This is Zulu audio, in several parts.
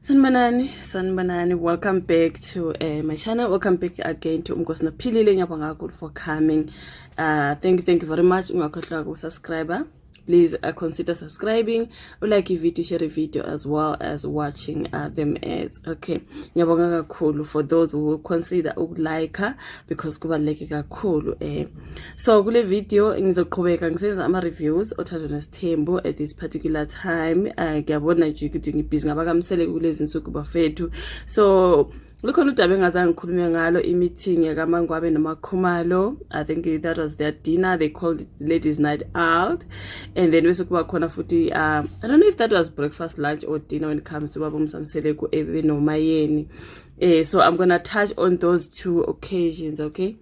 Sanibonani, sanibonani. Welcome back to my channel. Welcome back again to Umkosi Nophilile. Ngiyabonga kakhulu for coming. Thank you, thank you very much. Ungakhohlwa ukusubscribe. Please consider subscribing, like video, share a video as well as watching them ads. Okay. Ngiyabonga kakhulu for those who consider ukulike because kubaluleke kakhulu eh. So kule video ngizoqhubeka ngisenza ama reviews oThando Nesithembu at this particular time. Ngiyabona nje ukuthi ngibhizi ngabakaMseleku kulezi insuku, bafethu. So lukhona udaba engazange ngikhulume ngalo, i-meeting yakaMangwabe noMakhumalo. I think that was their dinner. They called it ladies' night out. And then bese kuba khona futhi, I don't know if that was breakfast, lunch or dinner when it comes to baba uMusa Mseleku ebenoMayeni. So I'm gonna touch on those two occasions, okay?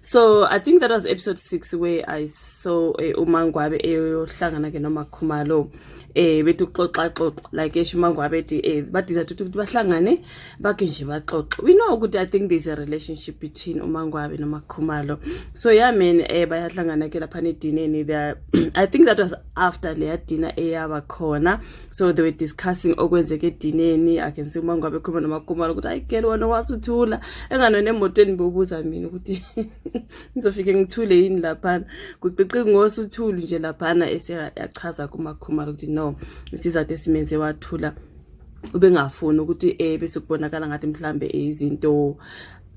So I think that was episode 6 where I saw uMangwabe eyohlangana ke noMakhumalo, bethi uxoxa xoxa, like esho uMangwabe ethi badecide ukuthi bahlangane bakhe nje baxoxe. We know ukuthi I think there's a relationship between uMangwabe noMakhumalo. So yeah man, bayahlangana ke lapha edineni there. I think that was after leya dinner eyaba khona. So they were discussing okwenzeke edineni. I can see uMangwabe ekhuluma noMakhumalo ukuthi, "Hayi girl, wena wasuthula enganona emotweni, bewubuza mina ukuthi ngizofike ngithule yini laphana kuqiqi ngosuthulu nje laphana." Eseyachaza kuMakhumalo ukuthi no, isizathu esimenze wathula, ubengafuni ukuthi bese kubonakala ngathi mhlambe izinto,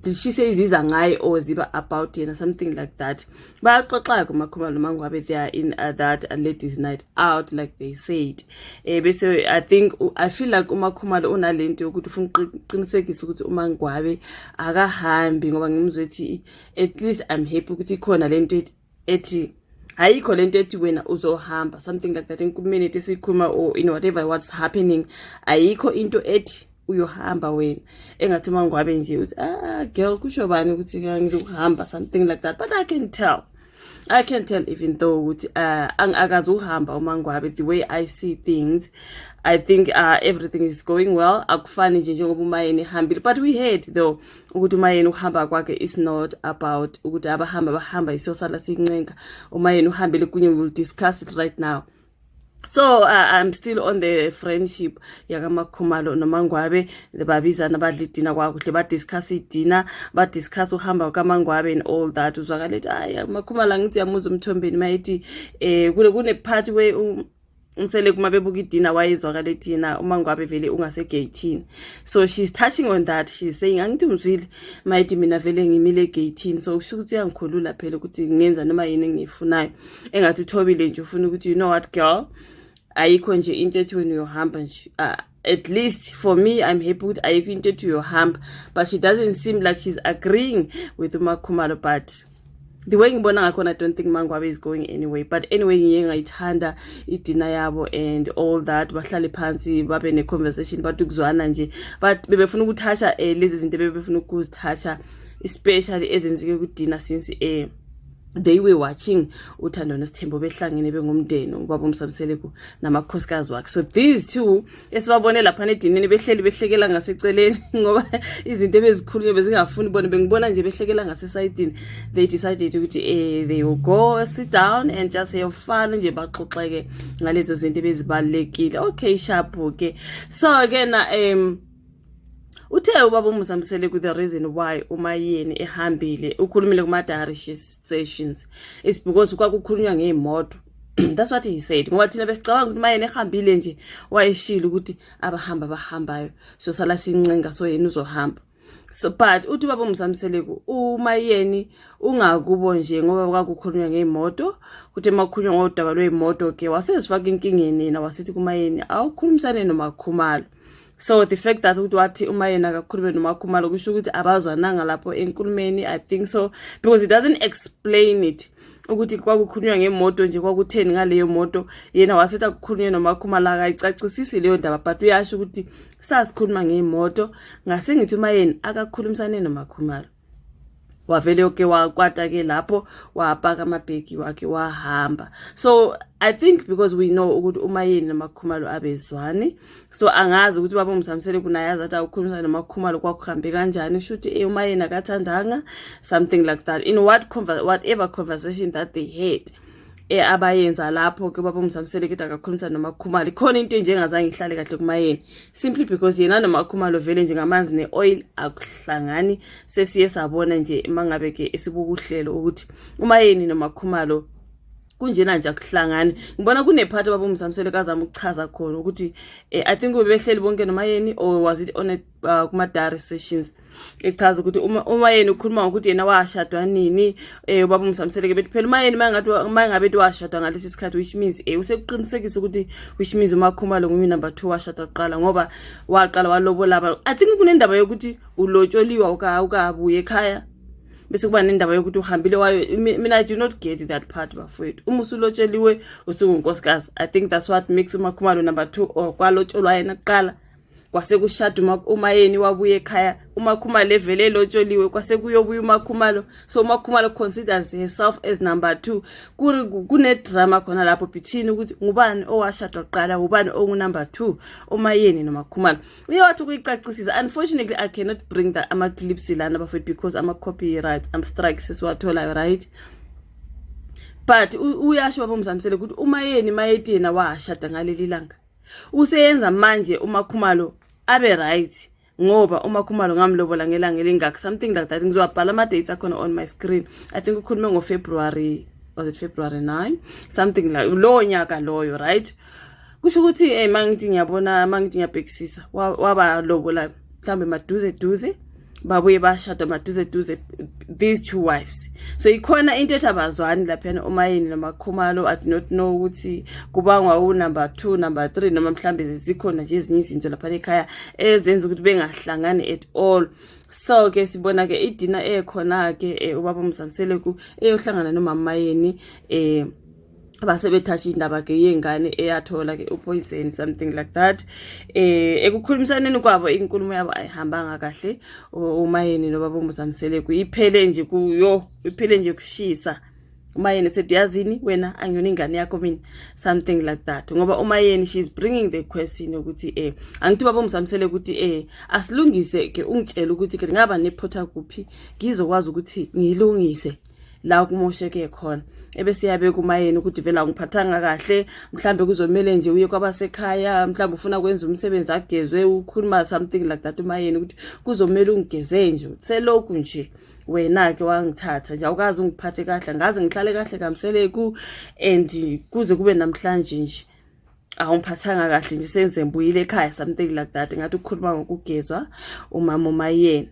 did she say, ziza ngaye or ziba about yena, something like that. Bayaxoxa kuMakhumalo noMangwabe. They are in that ladies' night out, like they said. Bese I think, I feel like uMakhumalo unalento yokuthi ufuna ukuqinisekisa ukuthi uMangwabe akahambi, ngoba ngimzwe ethi, "At least I'm happy ukuthi ikhona lento ethi ayikho lento ethi wena uzohamba," something like that. Enkulumeni ethi esiyikhuluma or in whatever what's happening, ayikho into ethi uyohamba wena. Engathi uMangwabe nje uthi, "Ah girl, kusho bani ukuthi ngizokuhamba?" something like that. But I can tell even though ukuthi akazi ukuhamba uMangwabe. The way I see things, I think everything is going well. Akufani nje njengoba uMayeni ehambile. But we heard though ukuthi uMayeni ukuhamba kwakhe is not about ukuthi abahamba bahamba, isosala sincenga. UMayeni uhambile kunye. We will discuss it right now. So I'm still on the friendship yakaMakhumalo noMangwabe. Babizana, badla idina kwakuhle, badiscuss idina, badiscuss uhamba kaMangwabe and all that. Uzwakala ethi, "Hayi Makhumalo, angithi yamuza uMthombeni mayithi kune part where uMseleku kuma bebuka idina wayezwakala ethi yena uMangwabe vele ungasegeyithini." So she's touching on that. She's saying, "Angithi umzwile mayithi mina vele ngimile egeyithini, so kusho ukuthi uyangikhulula phela ukuthi ngenza noma yini engiyifunayo." Engathi uthobile nje ufuna ukuthi, "You know what, girl, ayikho nje into ethi wena uyohamba nje." At least for me, I'm happy ukuthi ayikho into ethi uyohamba, but she doesn't seem like she's agreeing with uMakhumalo. But the way ngibona ngakhona, I don't think Mangwabe is going anyway. But anyway, ngiye ngayithanda idina yabo and all that. Bahlale phansi, babe ne-conversation, bathi ukuzwana nje, but bebefuna ukuthatha lezi zinto bebefuna ukuzithatha, especially ezenzeke kudina, since they were watching uThando Nesithembu behlangene bengumndeni, ubaba uMusa Mseleku namakhosikazi wakhe. So these two esibabone lapha edinini behleli behlekela ngaseceleni, ngoba izinto ebezikhulunywa bezingafuni bona, bengibona nje behlekela ngasesayidini. They decided ukuthi they will go sit down and just have fun nje, baxoxeke ngalezo zinto ebezibalulekile. Okay, sharp ke. So ke na uthe ubaba uMusa Mseleku, the reason why uMayeni ehambile, ukhulumile kuma diary sessions, is because kwakukhulunywa ngeimoto. That's what he said, ngoba thina besicabanga ukuthi uMayeni ehambile nje wayeshilo ukuthi abahamba bahambayo, so sala sincenga, so yena uzohamba. So but uthi ubaba uMusa Mseleku uMayeni ungakubo nje ngoba kwakukhulunywa ngeimoto, kuthi makukhulunywa ngodaba lweimoto ke wasezifaka inkingeni yena, wasithi kuMayeni awukhulumisane noMakhumalo. So the fact that ukuthi wathi uma yena akakhulume noMakhumalo kusho ukuthi abazwananga lapho enkulumeni. I think so, because it doesn't explain it ukuthi kwakukhulunywa ngemoto nje, kwakutheni ngaleyo moto. Yena wasethi akukhulunywe noMakhumalo, akayicacisisi leyo ndaba, but uyasho ukuthi sasikhuluma ngemoto, ngase ngithi uma yena akakhulumisane noMakhumalo. Wavele ke wakwata ke lapho, wapaka amabhegi wakhe, wahamba. So I think because we know ukuthi uMayeni noMakhumalo abezwani, so angazi ukuthi baba uMusa Mseleku naye athi awukhulumisana noMakhumalo kwakuhambe kanjani. Kusho ukuthi uMayeni akathandanga, something like that, in whatever conversation that they had. Abayenza lapho ke, baba uMusa Mseleku ethi akakhulumisa noMakhumalo, ikhona into enjengazange ihlale kahle kuMayeni, simply because yena noMakhumalo vele nje ngamanzi ne-oil akuhlangani. Sesiye sabona nje mangabe ke esibuka uhlelo ukuthi uMayeni noMakhumalo kunjena nje akuhlangani. Ngibona kunephathi baba uMusa Mseleku azama ukuchaza khona ukuthi I think bebehleli bonke noMayeni, or was it on a kuma diary sessions, echaza ukuthi uma uMayeni ukhuluma ngokuthi yena washadwa nini. Ubaba uMusa Mseleku bethi phela uMayeni mangathi mangabe washadwa ngalesi sikhathi, which means usekuqinisekisa ukuthi, which means uMakhumalo nguye number 2, washadwa kuqala ngoba waqala walobola. I think kunendaba yokuthi ulotsholiwa ukabuye ekhaya, bese kuba nendaba yokuthi uhambile wayo. Mina I do not get that part, bafowethu. Uma usulotsheliwe usungunkosikazi. I think that's what makes uMakhumalo number 2, or kwalotsholwa yena kuqala, kwase kushada uMayeni, wabuya ekhaya, uMakhumalo evele elotsholiwe, kwase kuyobuya uMakhumalo. So uMakhumalo considers herself as number 2. Kune drama khona lapho between ukuthi ngubani owashadwa kuqala, ubani ongu number 2, uMayeni noMakhumalo. Uye wathi ukuyicacisisa. Unfortunately I cannot bring the ama clips lana, bafethu, because ama copyright am strikes esiwatholayo, right? But uyasho baba uMusa Mseleku ukuthi uMayeni mayethi yena washada ngaleli langa, useyenza manje uMakhumalo abe right ngoba uMakhumalo ngamlobola ngelanga elingakho, something like that. Ngizowabhala ama-dates akhona on my screen. I think ukhulume ngoFebruary, was it February 9, something like lowo nyaka loyo, right? Kusho ukuthi mangithi ngiyabona, mangithi ngiyabhekisisa, wabalobola mhlambe maduze duze, babuye bashada maduze duze these two wives. So ikhona into ethi abazwani laphana uMayeni noMakhumalo. I do not know ukuthi kubangwa u-number 2, number 3, noma mhlambe zikhona nje ezinye izinto lapha ekhaya ezenza ukuthi bengahlangani at all. So ke sibona ke idina ekhona ke, ubaba uMusa Mseleku eyohlangana nomama Mayeni, base bethatha indaba ke yengane eyathola ke upoison, something like that. Ekukhulumisaneni kwabo, inkulumo yabo ayihambanga kahle. UMayeni nobaba uMusa Mseleku iphele nje kuyo, iphele nje kushisa. UMayeni said, "Yazini wena, angiyona ingane yakho mina," something like that, ngoba uMayeni, she's bringing the question ukuthi angithi baba uMusa Mseleku ukuthi asilungise ke, ungitshela ukuthi ke ngaba nephutha kuphi, ngizokwazi ukuthi ngilungise la kumosheke khona. Ebese yabeka uMayeni ukuthi vele angiphathanga kahle, mhlambe kuzomela nje uye kwabasekhaya, mhlambe ufuna kwenza umsebenzi agezwe. Ukhuluma something like that uMayeni ukuthi kuzomela ungigeze nje, selokhu nje wena ke wangithatha nje awukazi ungiphathe kahle, ngaze ngihlale kahle kaMseleku and kuze kube namhlanje nje awungiphathanga kahle nje, senze ngibuyile ekhaya, something like that. Ngathi ukukhuluma ngokugezwa umama uMayeni,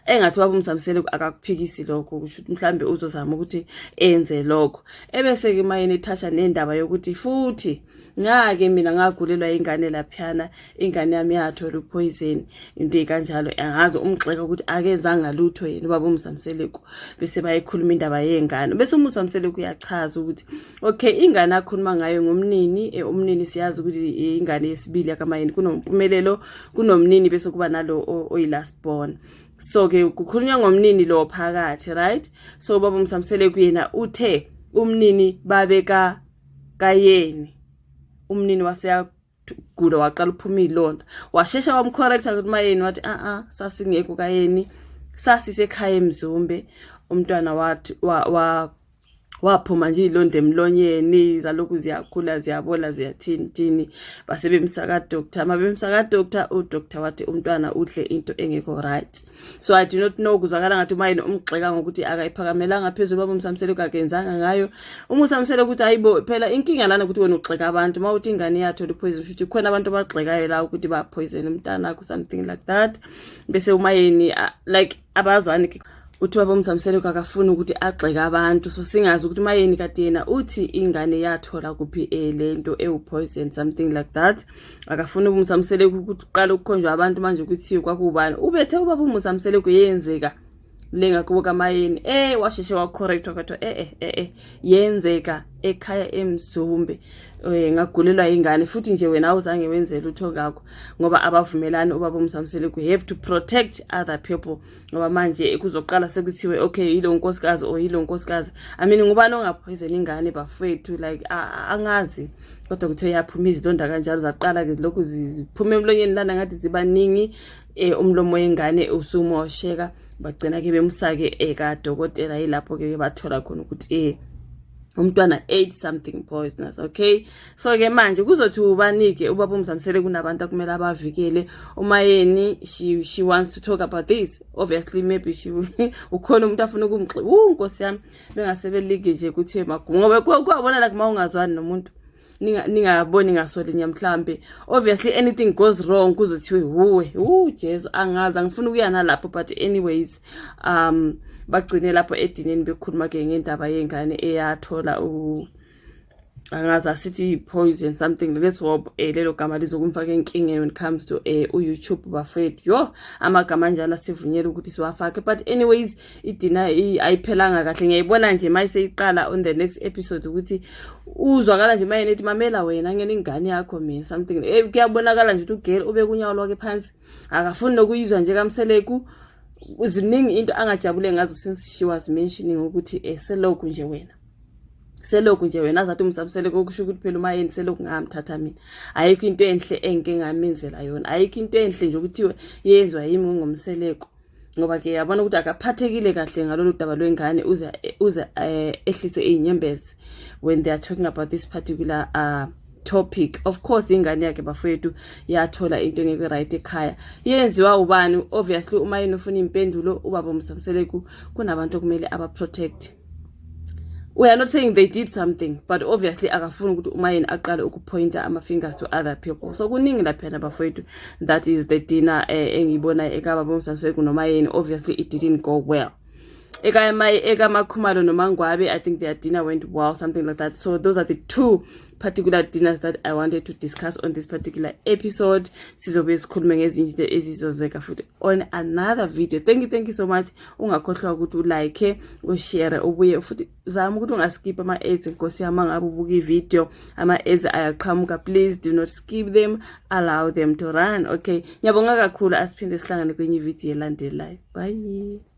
engathi baba uMusa Mseleku akakuphikisi lokho, kusho ukuthi mhlambe uzozama ukuthi enze lokho. Ebese ke Mayeni ethatha nendaba yokuthi futhi ngake mina ngagulelwa ingane laphiyana, ingane yami yathola upoison, into ekanjalo. Angazi umgxeka ukuthi akezanga lutho yena ubaba uMusa Mseleku. Bese bayikhuluma indaba yengane, bese uMusa Mseleku uyachaza ukuthi okay, ingane akhuluma ngayo ngomnini. Umnini siyazi ukuthi ingane yesibili yakaMayeni, kunoMpumelelo, kunomnini, bese kuba nalo oyi-last born. So ke kukhulunywa ngomnini lo phakathi, right? So ubaba uMusa Mseleku yena uthe umnini babeka kayeni, umnini waseyagula, waqala uphuma izilonda. Washesha wamcorrecta ukuthi Mayeni wathi a a sasingekho kayeni, sasisekhaya eMzumbe. Umntwana wathi wa waphuma nje izilonda emlonyeni, zalokhu ziyakhula, ziyabola, ziyathini thini, base bemsa ka-doctor. Mabemsa ka-doctor, udoctor wathi umntwana udle into engekho right. So I do not know, kuzwakala ngathi uMayeni umgxeka ngokuthi akayiphakamelanga phezulu baba uMusa Mseleku, akenzanga ngayo uMusa Mseleku ukuthi hayibo, phela inkinga lana ukuthi wena ugxeka abantu. Uma uthi ingane yathola ipoison, ukuthi khona abantu abagxekayo la ukuthi ba-poison umntanakho, something like that. Bese uMayeni like abazwani. Uthi baba uMusa Mseleku akafuni ukuthi agxeke abantu, so singazi ukuthi uMayeni kade yena uthi ingane yathola kuphi lento ewu-poison, something like that. Akafuni uMusa Mseleku ukuthi uqale ukukhonjwa abantu manje ukuthi kwakubani ubethe ubaba uMusa Mseleku yenzeka le ngakubo kaMayeni. Washeshe wacorrectwa, kwathiwa yenzeka ekhaya eMzumbe, ngagulelwa ingane futhi nje wena awuzange wenze lutho ngakho, ngoba abavumelani. Ubaba uMusa Mseleku have to protect other people, ngoba manje kuzoqala sekuthiwe okay, yilo nkosikazi or yilo nkosikazi. I mean, ngubani ongapoison ingane, bafethu? Like angazi, kodwa kuthiwe yaphuma izilonda kanjalo, zaqala ke lokhu ziphuma emlonyeni lana, ngathi zibaningi, umlomo wengane usumosheka. Bagcina ke bemsake ekadokotela, yilapho ke bathola khona ukuthi Umntwana ate something poisonous, okay? So ke manje kuzothi ubanike ubaba uMusa Mseleku, kunabantu akumele abavikele. UMaYeni, she wants to talk about this. Obviously, maybe she ukhona umuntu afuna ukumxi. Nkosi yami, bengasebelike nje kuthiwe magumu, ngoba kuyabona like mawungazwani nomuntu, ningaboni ngasolinye mhlambe, obviously anything goes wrong kuzothiwe huwe. Jesu, angazi, angifuni ukuya nalapho, but anyways, bagcine lapho edineni bekhuluma ke ngendaba yengane eyathola u angazi asithi poison something. Let's hope lelo gama lizokumfaka enkingeni when it comes to u-YouTube, bafethu. Yo, amagama anjalo asivunyelwe ukuthi siwafake, but anyways, i-dinner ayiphelanga kahle. Ngiyayibona nje mayiseyiqala on the next episode ukuthi uzwakala nje mayena ethi, "Mamela wena, ngene ingane yakho mina," something. Kuyabonakala nje ukuthi u-girl ubeka unyawo lwakhe phansi, akafuni nokuyizwa nje kaMseleku. Ziningi into angajabule ngazo since she was mentioning ukuthi selokhu nje wena, selokhu nje wena, azathi uMusa Mseleku, okusho ukuthi phela uMaYeni selokhu ngamthatha mina, ayikho into enhle engike ngamenzela yona, ayikho into enhle nje ukuthiwe yenziwa yimi ngoMseleku, ngoba ke yabona ukuthi akaphathekile kahle ngalolu daba lwengane, uze ehlise izinyembezi when they are talking about this particular topic. Of course, ingane yakhe, bafowethu, yathola into engekho right ekhaya. Yenziwa ubani? Obviously, uma yena ufuna impendulo, ubaba uMusa Mseleku kunabantu okumele aba protect. We are not saying they did something, but obviously akafuni ukuthi uma yena aqale ukupointa ama-fingers to other people. So kuningi laphana, bafowethu. That is the dinner engiyibona ekababa uMusa Mseleku noMaYeni. Obviously, it didn't go well. EkaMaKhumalo noMaNgwabe, I think their dinner went well, something like that. So those are the two particular dinners that I wanted to discuss on this particular episode. Sizobe sikhulume ngezinye izinto ezizozeka futhi on another video. Thank you, thank you so much. Ungakhohlwa ukuthi u-like, u-share, ubuye futhi zama ukuthi unga-skip ama-ads. Nkosi yami, ngabe ubuka i-video, ama-ads ayaqhamuka. Please do not skip them, allow them to run, okay? Ngiyabonga kakhulu, asiphinde sihlangane kwenye ividiyo elandelayo. Bye.